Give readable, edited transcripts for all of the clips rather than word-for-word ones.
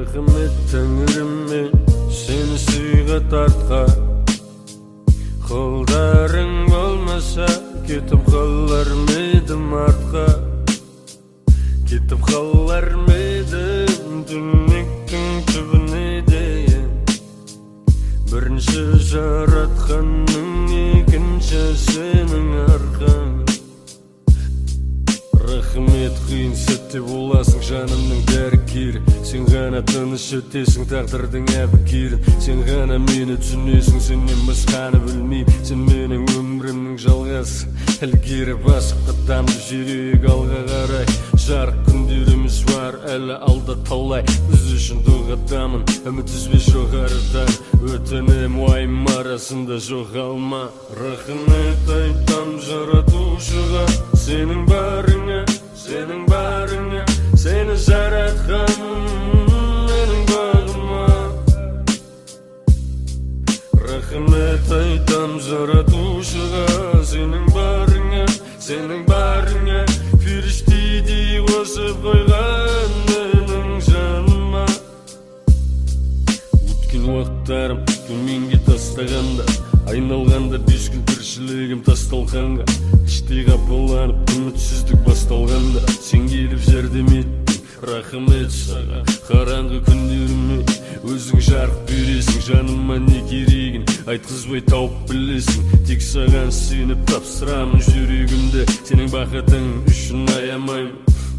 Рахмет тәңіріме сені сыйға тартқан. Қолдарың болмаса, кетіп қалар ма едім артқа, кетіп қалар ма едім түнектің түбіне дейін. Бірінші жаратқанның, екінші сенің арқаң. Рахмет, қиын сәтте боласың жанымның дәрігері. Сен ғана тыныш өтесің тағдырдың әбігерін. Сен ғана мені түсінесің, сенен басқаны білмеймін. Сен менің өмірімнің жалғасы. Ілгері басып қадамды жүрейік алға қарай. Жарық күндеріміз бар әлі алда талай. Біз үшін дұғадамын, үміт үзбе жоғарыдан. Өтінем, уайым арасында жоғалма. Рахмет айтам жаратушыға сенің барыңа, сенің барыңа, сені жаратқан менің бағыма. Рахмет айтам жаратушыға сенің барыңа, сенің барыңа, періштедей қосып қойған менің жаныма. Өткен уақыттарым төменге тастағанда, айналғанда 5 күн тіршілігім тас талқанға, іштей қапаланып, үмітсіздік басталғанда, сен келіп жәрдем еттің, рахмет саған. Қараңғы күндеріме өзің жарық бересің, жаныма не керегін айтқызбай тауып білесің. Тек саған сеніп тапсырамын жүрегімді. Сенің бақытың үшін аямаймын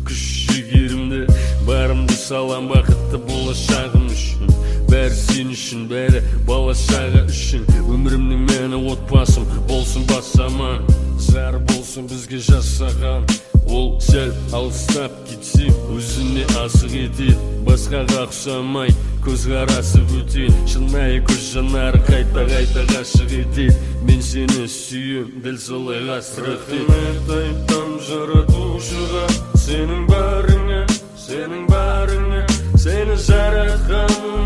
күш жігерімді, барымды салам бақытты болашағым үшін. Бәрі сен үшін, бәрі бала шаға үшін. Өмірімнің мәні отбасым болсын, бас аман, жар болсын бізге жасаған. Ол сәл алыстап кетсем, өзіне асық етеді, басқаға ұқсамайды көзқарасы бөтен. Шынайы көз жанары қайта қайта ғашық етеді. Мен сені сүйем дәл солай қасіреттен. Рахмет айтам жаратушыға сенің барыңа, сенің барыңа, сені жаратқан.